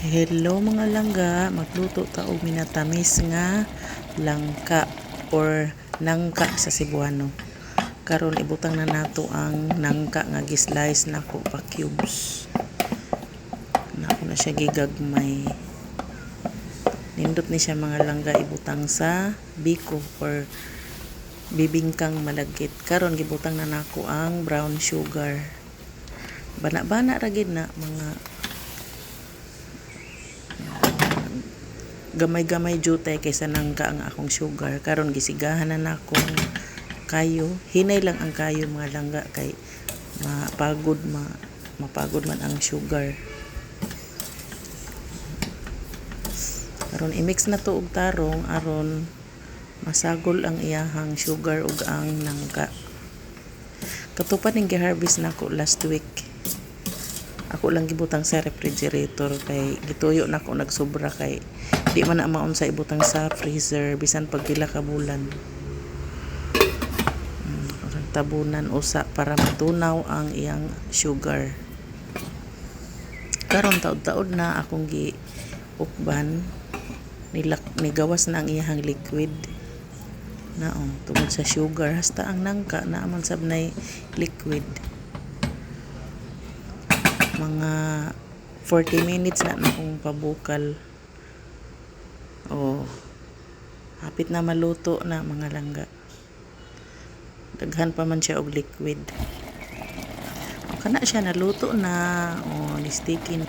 Hello, mga langga, magluto ta og minatamis nga langka or nangka sa Cebuano. Karon ibutang na nato ang nangka nga gi-slice nako pa cubes. Nako na siya gigagmay. Nindot ni siya, mga langga, ibutang sa biko or bibingkang malagkit. Karon gibutang na nako ang brown sugar. Bana-bana ra gid na, mga gamay-gamay jutay kaysa nangka ang akong sugar. Karon gisigahan na nakong kayo. Hinay lang ang kayo, mga langga, kay mapagod man ang sugar. Karon i-mix na to og tarong aron masagol ang iyahang sugar ug ang nangka. Kato pa ning gi-harvest nako last week. Ako lang gibutang sa refrigerator kay gituyo nako nagsobra, kay di man na maunsa ibutang sa freezer bisan pag pila ka bulan. Tabunan usa para matunaw ang iyang sugar. Karon taod-taod na akong gi ukban, nilak nigawas na ang iyahang liquid na oh, tungod sa sugar. Hasta ang nangka naa man sab nay liquid. Mga 40 minutes na nakong pabukal. Oh, hapit na maluto na, mga langga. Daghan pa man siya og liquid. O, kana siya, naluto na. Oh, ni sticky.